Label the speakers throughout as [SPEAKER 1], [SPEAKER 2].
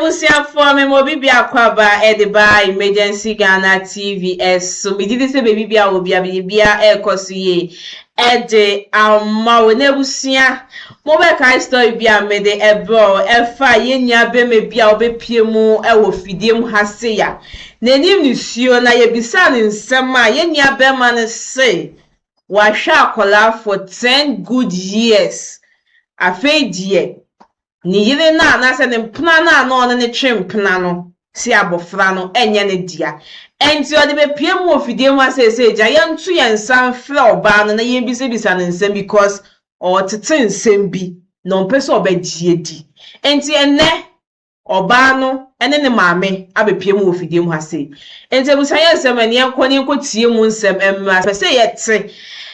[SPEAKER 1] Abusuafoɔ me ma obi biako aba ɛde ba Emergency Ghana TV ɛso. Megye di sɛ baabi bia wɔ bia biribiara ɛrekɔ so yie ɛde ama wo. Na abusua, mobɛkae story bi a mede ɛbrɛ wo ɛfa yɛn nua bɛrima bi a ɔbɛpie mu ɛwɔ fidie mu ha se ya. N'anim nisuo na yɛbisa ne nsɛm a yɛn nua bɛrima no se wahwɛ akwadaa for 10 good years. Afei deɛ, ne yere no anaasɛ ne mpena no a na ɔne ne twe mpena no si abɔfra no ɛnyɛ ne dea. Ɛnti ɔde bepie mu wɔ fidie mu asɛsɛ gya yɛnto yɛn nsa mfrɛ ɔbaa no na yɛnbisabisa ne nsɛm because ɔtete nsɛm bi na ɔmpɛ sɛ ɔbɛgye di. Ɛnti ɛnnɛ ɔbaa no ne ne maame abɛpie mu wɔ fidie mu ha sei. Nti abusua, yɛn nsɛm ɛne yɛnkɔ ne yɛnkɔ tie mu nsɛm mmra. Pɛ sɛ yɛte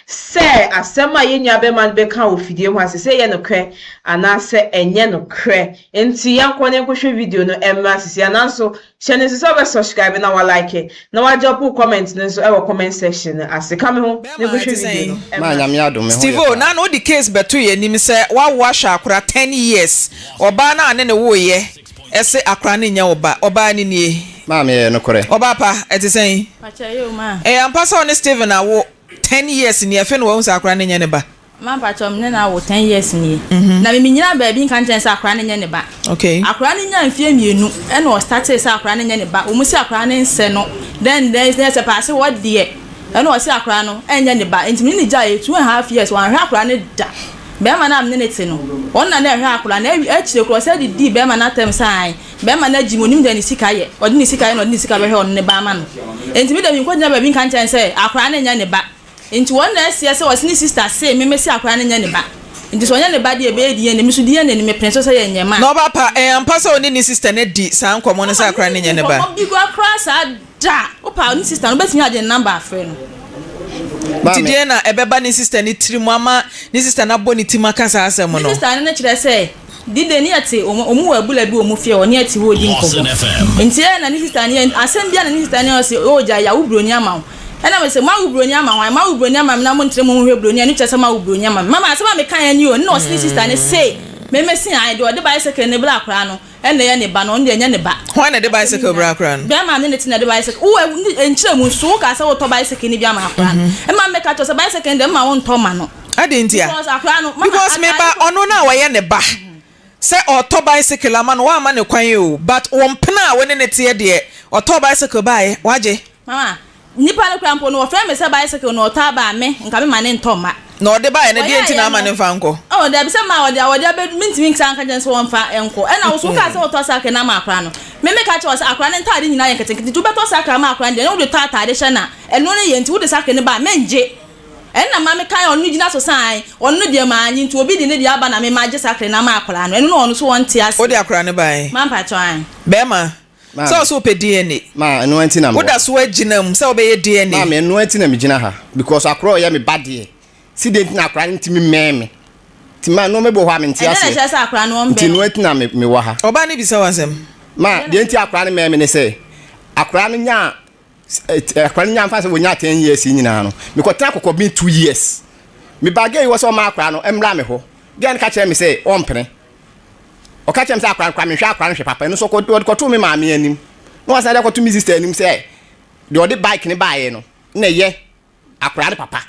[SPEAKER 1] sɛ asɛm a yɛn nua bɛrima no bɛka wɔ fidie mu ha sei sɛ ɛyɛ nokorɛ anaasɛ ɛnyɛ nokorɛ. Nti yɛnkɔ ne yɛnkɔhwɛ video no mmra sisi. Ananso hyɛ ne nso sɛ ɔbɛ subscribe na wa like na wa drop comment no nso ɛwɔ comment section no ase. Ka me ho ne nkɔhwɛ video no
[SPEAKER 2] Ma
[SPEAKER 1] mmra.
[SPEAKER 2] Nyame adom, me ho
[SPEAKER 3] Steve
[SPEAKER 2] yɛ
[SPEAKER 3] o
[SPEAKER 2] paa.
[SPEAKER 3] Na wode case bɛto yɛ anim sɛ woawo ahwɛ akora 10 years, ɔbaa no a ne ne woyɛ ɛsɛ akora no nyɛ wo ba. Ɔbaa no nie.
[SPEAKER 2] Maame, yɛ nokorɛ.
[SPEAKER 3] Ɔbaa pa, ɛte sɛn?
[SPEAKER 4] Pakyɛ yɛ o, ma.
[SPEAKER 3] Ɛyɛ ampa sɛ ɔne Steven awo 10 years ni, ɛfɛ no wahu sɛ akora no nyɛ ne ba?
[SPEAKER 4] Ma pakyɛ, ne na awo 10 years nie. Na mi nyina baabi nka nkyɛn sɛ akora no nyɛ ne ba. Akora no nya mfie 2 ɛna ɔstarte sɛ akora no nyɛ ne ba. Wɔn si akora no nsɛ no then sɛ paase wɔ deɛ ɛna ɔsi akora no ɛnyɛ ne ba. Nti mi ne gya yɛ 2.5 years, wɔn ahwɛ akora no da. Bɛrima no a mi ne ne te no, wɔn na na ɛhwɛ akora no. Akyire korɔ sɛ didi bɛrima no atɛm sɛ bɛrima no agyi mu onim deɛ ne sika yɛ, ɔde ne sika yɛ na ɔde ne sika bɛhwɛ ɔno ne ba ama no. Nti mi de mi nkɔ gyina baabi nka nkyɛn sɛ akora no nyɛ ne ba. Nti wɔn na ɛseɛ sɛ wɔsi ne sister se mímɛ si akora no nyɛ ne ba. Nti sɛ ɔnyɛ ne ba deɛ, ɛbɛyɛ DNA. Mi so DNA ni mepene so sɛ yɛ nyɛ ma.
[SPEAKER 3] Na ɔbaa pa, ɛyɛ ampa sɛ ɔne ne sister no di saa nkɔmmɔ no sɛ akora no nyɛ ne ba?
[SPEAKER 4] Nkɔmmɔ bi koraa saa da. Wopa ne sister no, wobɛtumi agye ne number afrɛ no.
[SPEAKER 3] Nti deɛ na ɛbɛba ne sister ne tiri mu ama ne sister no abɔ ne ti mu aka saa asɛm
[SPEAKER 4] ne
[SPEAKER 3] no?
[SPEAKER 4] Sister no ne kyerɛ sɛ dide ne yɛte ɔmo wɔ abula bi wɔ ɔmo fie hɔ ne yɛte hɔ di nkɔmmɔ. Nti ɛyɛ na ne sister ne yɛ asɛm bia na ne sister ne yɛ ɔsɛ ɔgya yawo buroni ama wo. Ɛna mɛ sɛ mo awo buroni ama hwan? Mo awo buroni ama mi na mo nkyerɛ mo ho hwɛ buroni ɛno kyerɛ sɛ mo awo buroni ama mi. Mama, asɛm a meka yɛn ni o. Ne na ɔsɛ ne sister ne se mɛmɛ si ayi deɛ ɔde bicycle ne bla akora no ɛna ɛyɛ ne ba no, ɔno deɛ ɛnyɛ ne ba.
[SPEAKER 3] Hwan na ɛde bicycle bra akora no?
[SPEAKER 4] Bɛrima ne ne te na ɛde bicycle wo nkyerɛ mu nso wo ka sɛ wotɔ bicycle ne bi ama akora no. Ɛma mɛka kyerɛ sɛ bicycle ne deɛ mma wo ntɔ ma no.
[SPEAKER 3] Ade nti a?
[SPEAKER 4] Because akora no, mama,
[SPEAKER 3] because me ba ɔno no a wɔyɛ ne ba sɛ ɔtɔ bicycle ama no, woama ne kwan o, but wɔn mpena a wɔne ne teɛ deɛ, ɔtɔ bicycle baeɛ, wagye.
[SPEAKER 4] Mama, nipa no kora mpo no, wɔfrɛ me sɛ bicycle no ɔtɔ aba a, me nka me ma ne ntɔ mma.
[SPEAKER 3] Na ɔde baeɛ no deɛ, nti na ama ne mfa nkɔ?
[SPEAKER 4] Ɔ dabi, sɛ ma ɔde abɛdu, mentumi nsa nka kyɛn sɛ wɔmfa nkɔ. Ɛna wo so wokaa sɛ wotɔ sakre no ama akora no, me meka kyerɛ wɔ sɛ akora no ntaade nyinaa yɛ nketenkete, nti wobɛtɔ sakre ama akora no deɛ, ne wode tɔ ataade hyɛ no a, ɛno no yɛ. Nti wode sakre no ba a, mengye. Ɛnna ma meka ɔno gyina so san ɔno no deɛ maanye. Nti obi de ne deɛ aba na me ma gye sakre no ama akora no, ɛno no ɔno so wɔnte ase.
[SPEAKER 3] Wode akora no baeɛ?
[SPEAKER 4] Mampakyɛ an.
[SPEAKER 3] Bɛrima,
[SPEAKER 2] Maame.
[SPEAKER 3] sɛ ɔsɛ wopɛ DNA?
[SPEAKER 2] Ma ɛno nti na mewɔ.
[SPEAKER 3] Woda so agyina mu sɛ wobɛyɛ DNA?
[SPEAKER 2] Maame, ɛno nti na megyina ha because akora ɔyɛ me ba deɛ si deɛ nti na akora no ntumi mmɛn me nti ma nneɛma bi wɔ hɔ a mente
[SPEAKER 4] ɛdɛ na
[SPEAKER 2] aseɛ.
[SPEAKER 4] ɛkyerɛ sɛ akora no
[SPEAKER 2] Nti
[SPEAKER 4] ɔmbɛn?
[SPEAKER 2] ɛno nti na mewɔ ha.
[SPEAKER 3] Ɔbaa no bisa wo asɛm.
[SPEAKER 2] Ma deɛ nti akora no mmɛn me ne sɛ akora no nyaa akora no nyaa mfa sɛ wɔnya 10 years yi nyinaa no, mekɔtena kɔkɔ 2 years. Meba gɛ yi wɔ sɛ ɔma akora no mmra me hɔ. Gɛ no ka kyerɛ me sɛ ɔmpene. Ɔka kyerɛ me sɛ akora no kora mehwɛ akora no hwɛ papa. Ɛno nso ɔde kɔtoo me maame anim na wasan de akɔto me sister anim sɛ deɛ ɔde bike ne baeɛ no na ɛyɛ akora no papa.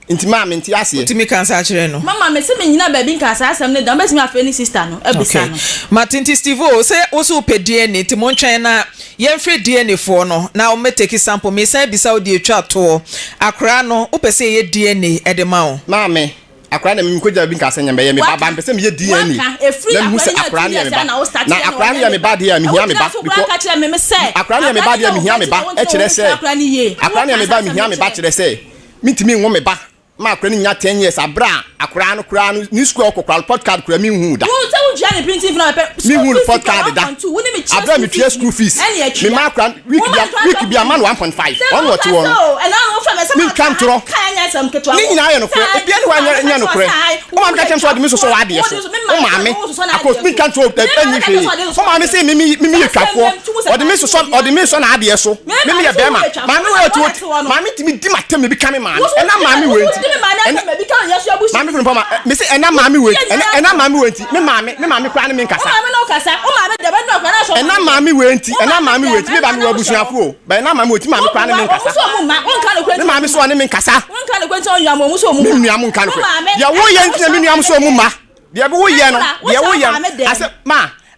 [SPEAKER 2] Nti maa mente aseɛ.
[SPEAKER 3] Wotumi ka nsa akyerɛ no?
[SPEAKER 4] Mama, me sɛ menyina baabi nka saa asɛm no da. Wobɛtumi afrɛ ne sister no abisa no.
[SPEAKER 3] Mate. Nti Steve o, sɛ wo so wopɛ DNA, nti montwɛn na yɛmfrɛ DNA foɔ no na wɔmmɛtake sample. Mesan bisa wo deɛ ɛtwa toɔ, akoraa no wopɛ sɛ yɛyɛ DNA ɛde ma wo?
[SPEAKER 2] Maame, akora na mekɔgya bi nka sɛ nyɛ bɛyɛ me ba ba, mpɛ sɛ meyɛ DNA
[SPEAKER 4] Waka efiri
[SPEAKER 2] na mehu sɛ
[SPEAKER 4] akora
[SPEAKER 2] akora no
[SPEAKER 4] no
[SPEAKER 2] yɛ me ba.
[SPEAKER 4] nya na wo start
[SPEAKER 2] Na
[SPEAKER 4] yɛ
[SPEAKER 2] akora no yɛ me ba deɛ a, mehia me ba
[SPEAKER 4] because ka kyerɛ me sɛ
[SPEAKER 2] akora no yɛ me ba deɛ a, mehia me ba. Ɛkyerɛ sɛ
[SPEAKER 4] akora no yie.
[SPEAKER 2] Akora no yɛ me ba, mehia me ba, kyerɛ sɛ mentumi nwo me ba ma akora no nya 10 years aberɛ a akora no koraa no ne sukuu a ɔkɔ koraa, report card koraa menhuu da.
[SPEAKER 4] Wo sɛ wotua ne printing fee na mepɛ
[SPEAKER 2] Mehu report card da aberɛ a metua school fees. Mema akora week bia ma no 1.5. Ɔno ɔte hɔ no, mentwa ntorɔ, ne nyinaa yɛ nokorɛ. Obia ne hɔ a nyɛ nokorɛ. Wo maame ka kyerɛ me sɛ ɔde me sosɔ w'adeɛ so. Wo maame akɔ mentwa ntorɔ, ɛnyi hwee. Wo maame sɛ meme yɛ twafoɔ, ɔde me sosɔ, ɔde me sɔ n'adeɛ so. Meme yɛ bɛrima. Maame wɔ ɛte hɔ, maame tumi di m'atɛm na ebi ka me maame. Ɛna maame wɔ nti ɛna maame funu pɔma me sɛ ɛna maame wɔ nti ɛna maame wɔ nti me maame koraa ne me nkasa.
[SPEAKER 4] Wo maame na wokasa, wo maame deɛ bɛdena akora na
[SPEAKER 2] maame wei nti, ɛnam maame wei nti, me ba mewɔ abusuafo o, but ɛnam maame wei nti, maame koraa ne me nkasa. Me maame so ɔne me nkasa. Me nua mo nka nokorɛ. Deɛ woyɛ nti na me nua mo so ɔmo mma. Deɛ woyɛ no, deɛ woyɛ no, asɛ ma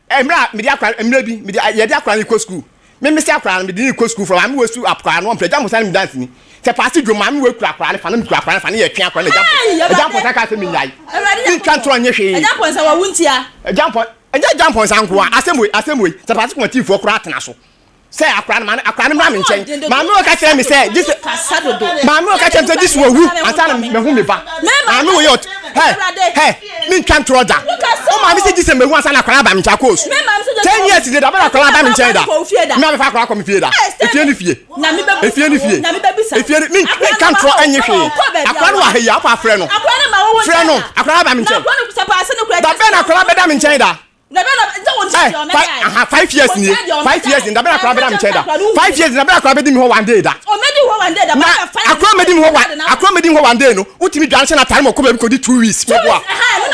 [SPEAKER 2] mmerɛ a mede akora mmerɛ bi mede yɛde akora no kɔ sukuu. Me mese akora no mede no kɔ sukuu fɔ maame wei su akora no ɔmpɛ agya mposa ne me dance ni. Sɛ paase dwom maame wei kura akora no fa na me kura akora no fa ne yɛtwe akora no agya agya mposa kaa sɛ menyae. Mentwa ntorɔ nyɛ hwee.
[SPEAKER 4] Agya mposa wawu ntia.
[SPEAKER 2] Agya mposa Ɛnyɛ agya mpɔnsa nko a, asɛm wei, asɛm wei, sɛ Paase Kumatifoɔ koraa tena so sɛ akwadaa no, maame, akwadaa no mmra me nkyɛn. Maame wɔ ka kyerɛ me sɛ, gye sɛ, maame wɔ ka kyerɛ me sɛ, gye sɛ wawu ansa na mahu me ba. Maame wɔ yɛ ɔt, hɛ, hɛ, mentwa ntorɔ da. Wo maame sɛ gye sɛ mawu ansa na akwadaa aba me nkyɛn, akɔɔsu. 10 years de da, bɛna akwadaa aba me nkyɛn da. Me a mefa akwadaa kɔ me fie da. Efie ne fie. Efie ne fie. Efie ne, menka ntorɔ ɛnye hwee. Akwadaa no wɔ ha yi a, wopɛ a frɛ no. Frɛ no, akwadaa aba me nkyɛn. Da bɛn na akwadaa bɛda me nkyɛn da? Ɛ, aha, 5 years nie, 5 years nie, da bɛn na akwadaa bɛda me nkyɛn da? 5 years nie, da bɛn na akwadaa bɛdi me hɔ one day da? Na akwadaa mɛdi me hɔ one, akwadaa mɛdi me hɔ one day no, wotumi dwane hyɛ n'ataare ma ɔkɔ baabi kɔdi 2 weeks, meboa,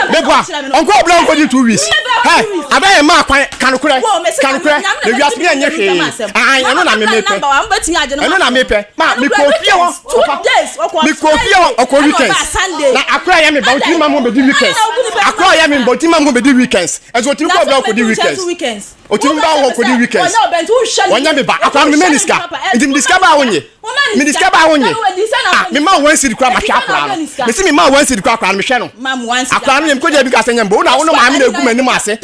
[SPEAKER 2] meboa, ɔnkɔ ɔbla ɔnkɔdi 2 weeks. Hɛ, abɛ yɛ maa kwan, ka nokorɛ, ka nokorɛ, na wiase mi ɛnyɛ hwee, ahan, ɛno na me mepɛ, ɛno na mepɛ, ma mekɔ fie hɔ, papa. Mekɔ fie hɔ ɔkɔ weekends na akora yɛ me ba otumi ma mo bɛdi weekends akora yɛ me ba otumi ma mo bɛdi weekends ɛnso otumi kɔ ɔbɛ ɔkɔdi weekends otumi ba hɔ kɔdi weekends wɔnyɛ me ba akora no me mɛ ni sika nti me di sika ba wonye me di sika ba wonye ah me ma wɔn siri kora ma hwɛ akora no me si me ma wɔn siri kora akora no me hwɛ no akora no yɛ me kɔgya bi ka sɛ nyɛ mbɔ wo na wo no maame na egu m'anim ase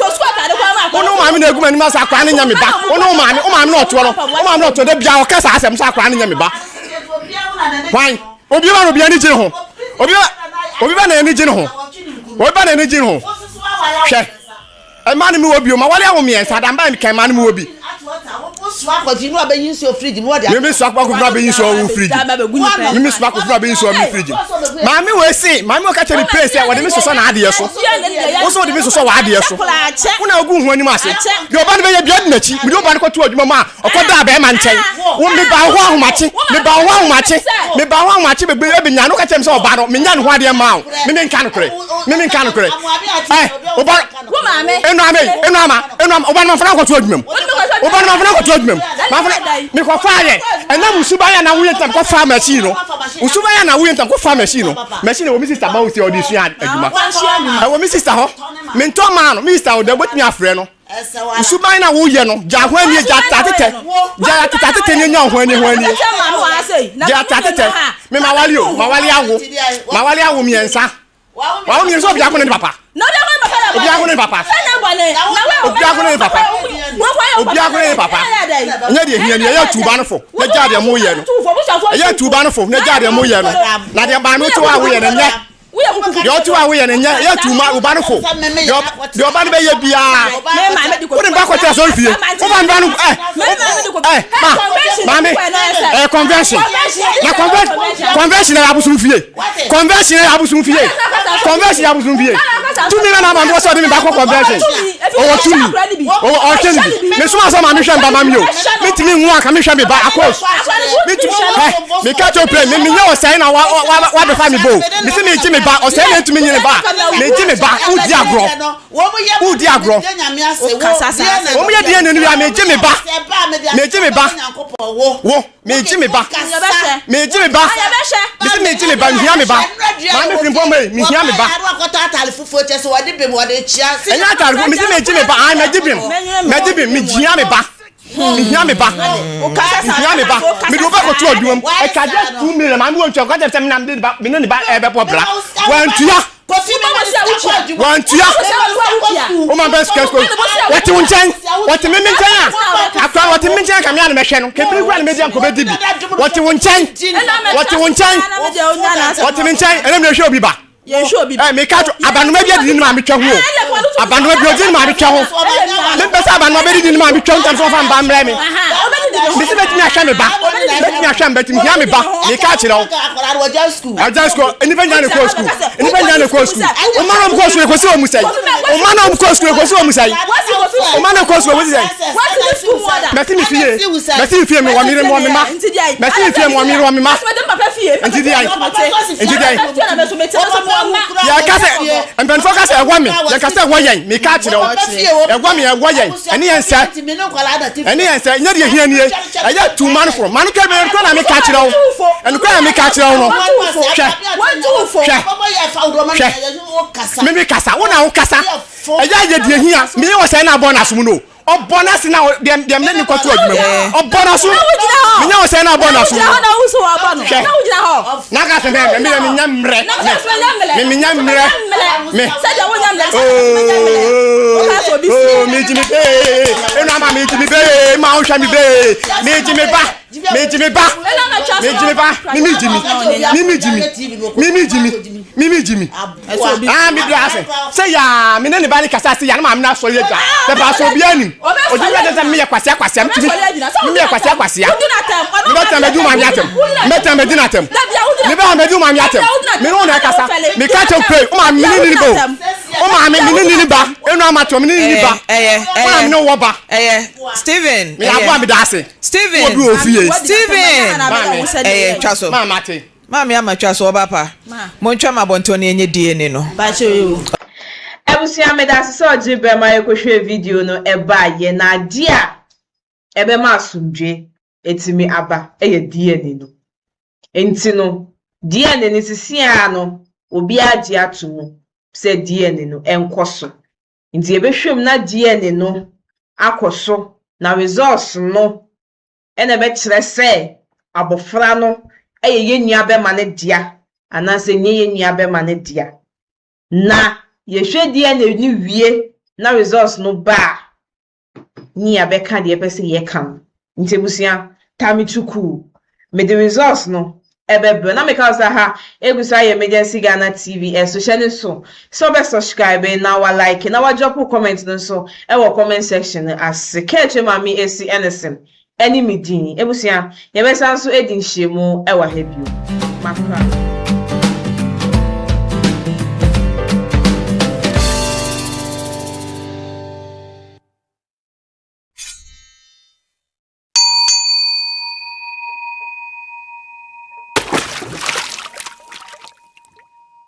[SPEAKER 2] wo no maame na egu m'anim ase akora no nyɛ me ba wo no maame wo maame na ɔtoɔ no wo maame na ɔtoɔ da bia ɔka saa asɛm sɛ akora no nyɛ me ba. Hwan? Obi ba na obi ani gye ne ho. Obi ba obi ba na ani gye ne ho. Obi ba na ani gye ne ho. Hwɛ. Mmaa no mi wɔ bi o. Ma wale awo mmiɛnsa da mba kan mmaa no mi wɔ bi. Mimi so akɔ akɔ bɛyi nsuo wɔ fridge. Mimi so akɔ bɛyi nsuo wɔ fridge. Maame wɔ ese, maame wɔ ka kyerɛ me pray sɛ wɔde me sosɔ n'adeɛ so. Wo so wɔde me sosɔ w'adeɛ so. Wo na ogu ho anim ase. Deɛ ɔba no bɛyɛ bia di n'akyi. Mede ɔba no kɔto adwuma mu a Ɔkɔdaa bɛrima nkyɛn. Wo meba wo hɔ ahomakye, meba wo hɔ ahomakye, meba wo hɔ ahomakye bebree ebenya no. Woka kyerɛ me sɛ ɔba no, menya ne ho adeɛ mmaa wo. Me menka nokorɛ, me menka nokorɛ. Ɛ ɔba enu ame enu ama enu ama ɔba no manfa no ankɔto adwuma mu. Ɔba no manfa no ankɔto adwuma mu. Manfa no mekɔfaa yɛ ɛnam wo suban a na woyɛ nti na mekɔfaa machine no. Wo suban a na woyɛ nti na mekɔfaa machine no. Machine ɛwɔ me sister ma wo sɛ ɔde sua adwuma. Ɛwɔ me sister hɔ. Mentɔ maa no, me sister ɔda wobɛtumi afrɛ no. Suban na woyɛ no, gya ho anie, gya atetɛ, gya atetɛ ne nya ho anie ho anie. Gya atetɛ, me ma wale o, ma wale awo, ma wale awo mmiɛnsa. Wawo mmiɛnsa obiako ne ne papa. Obiako ne ne papa. Obiako ne ne papa. Obiako ne ne papa. Nyɛ deɛ hia ni ɛyɛ tuuba no fo na gya deɛ moyɛ no. Ɛyɛ tuuba no fo na gya deɛ moyɛ no. Na deɛ maame to a woyɛ no nyɛ. Deɛ ɔte hɔ a woyɛ no nyɛ yɛ tu ma wo ba no fo. Deɛ ɔba no bɛyɛ biara. Wo ne ba kɔte asɔre fie. Wo ba no ba no ɛ ɛ ma maame ɛyɛ convention. Na convention convention ɛyɛ abosom fie. Convention ɛyɛ abosom fie. Convention ɛyɛ abosom fie. Tumi bɛ na maame wɔ sɛ ɔde me ba kɔ convention. Ɔwɔ tumi. Ɔwɔ ɔhwɛ no bi. Me soma sɛ maame hwɛ mba ma mi o. Me ntumi nwu anka me hwɛ me ba akɔs. Me ntumi ɛ me ka kyerɛ pere me me nyɛ ɔsɛe na wa wa wa bɛfa me bo. Me se me gye me ba ɔsɛe na ntumi nye ne ba. Me gye me ba wodi agorɔ. Wodi agorɔ. Wɔn yɛ DNA no wie a me gye me ba. Me gye me ba. Wo. Megye me ba. Megye me ba. Mese megye me ba. Mehia me ba. Maame Frimpong May, mehia me ba. Ɛnyɛ atare fufuo. Mese megye me ba. Ae, magye bem. Magye bem. Mehia me ba. Mehia me ba. Mehia me ba. Mede wo ba kɔto adwuma mu. Ɛka just 2 million. Maame wantua. Ɔka kyerɛ me sɛ me na mede ne ba, me ne ne ba ɛbɛbɔ bra. Wantua. Wantua. Wo ma bɛ sika sika. Wɔte wo nkyɛn. Wɔte me me nkyɛn a. Akora wɔte me nkyɛn a kamea na mɛhwɛ no. Kebiri kura na mɛdi anko bɛdi bi. Wɔte wo nkyɛn. Wɔte wo nkyɛn. Wɔte me nkyɛn. Ɛna mi hwɛ obi ba. Ɛ meka to abanoma bi adidi ne maame twa ho o. Abanoma bi odi ne maame twa ho. Mempɛ sɛ abanoma bɛdidi ne maame twa ho ntam sɛ wɔfa mba mmerɛ me. Mesi bɛtumi ahwɛ me ba. Bɛtumi ahwɛ me ba. Tumi hia me ba. Meka akyerɛ wo. Agya sukuu nnipa nyinaa na ɛkɔɔ sukuu nnipa nyinaa na ɛkɔɔ sukuu ɔma na ɔmkɔɔ sukuu ɛkɔsi wɔn mu sɛn ɔma na ɔmkɔɔ sukuu ɛkɔsi wɔn mu sɛn ɔma na ɛkɔɔ sukuu ɛkɔsi sɛn mɛsi mi fie mɛsi mi fie mi wɔ mi wɔ mi ma mɛsi mi fie mi wɔ mi wɔ mi ma. Nti deɛ nti deɛ yɛka sɛ mpanimfoɔ ka sɛ ɛwɔ me yɛka sɛ ɛwɔ yɛn meka akyerɛ wo ɛwɔ me ɛwɔ yɛn ɛne yɛn sɛ ɛne yɛn sɛ nyɛ deɛ hia nie ɛyɛ tu ma no foro ma no kɛ ɛnukura na meka akyerɛ wo ɛnukura na meka akyerɛ wo no hwɛ hwɛ hwɛ meme kasa wo na wo kasa ɛyɛ ayɛ deɛ hia meyɛ wɔ sɛ na abɔ no asom no Ɔbɔ n'ase na deɛ deɛ mene ne kɔto adwuma mu. Ɔbɔ n'aso. Menya wɔ sɛ na ɔbɔ n'aso. Hwɛ. Na ka sɛ mɛ mɛ menya mmerɛ. Me menya mmerɛ. Me. Oh, me jimi bee. Enu ama me jimi bee. Ma wo hwɛ me bee. Me jimi ba. Me jimi ba. Me jimi ba. Me mi jimi. Me mi jimi. Me mi jimi. Me mi jimi. Ah, me bra ase. Sɛ yaa, me ne ne ba ne kasa ase yaa, na maame no asɔre agya. Sɛ paa sɛ obiara nim. Odi wura sɛ meyɛ kwasea kwasea, metumi. Meyɛ kwasea kwasea. Mebɛtena mɛdi wo maame atɛm. Mɛtena mɛdi no atɛm. Mebɛha mɛdi wo maame atɛm. Me ne wo na ɛkasa. Meka kyɛw pray. Wo maame me ne ne ba o. Wo maame me ne ne ba. Enu amato me ne ne ba. Wo maame ne wo ba.
[SPEAKER 3] Ɛyɛ Steven.
[SPEAKER 2] Meyɛ aboa meda ase.
[SPEAKER 3] Steven.
[SPEAKER 2] Wo bi wɔ fie.
[SPEAKER 3] Steven. Ɛyɛ twa so.
[SPEAKER 2] Maame ate.
[SPEAKER 3] Maame ama twa so ɔba pa. Montwa me abɔnten na yɛnyɛ DNA no.
[SPEAKER 1] Abusua medase sɛ ɔgye brɛ ma yɛkɔhwɛɛ video no ɛbaa yɛ na adeɛ a ɛbɛma asomdwoe atumi aba yɛ DNA no nti no DNA no sisi ara no obiara agye ato mu sɛ DNA no ɛnkɔ so nti yɛbɛhwɛ mu na DNA no akɔ so na results no na ɛbɛkyerɛ sɛ abɔfra no yɛ yɛn nuabɛma no dea anaasɛ ɛnyɛ yɛn nuabɛma no dea. Na yɛhwɛ DNA no wie na results no ba a, ne yɛabɛka deɛ yɛpɛ sɛ yɛka no. Nti abusua, taa me to cool. Mede results no ɛbɛbrɛ. Na meka wo sɛ ha egu so ayɛ Emergency Ghana TV ɛso hyɛ ne so sɛ wobɛ subscribe na wa like na wa drop comment no nso ɛwɔ comment section no ase. Kɛɛtwe Maame Esi Ɛnesen ɛne me din. Abusua, yɛbɛsan nso adi nhyiamu ɛwɔ ha bio. Makra.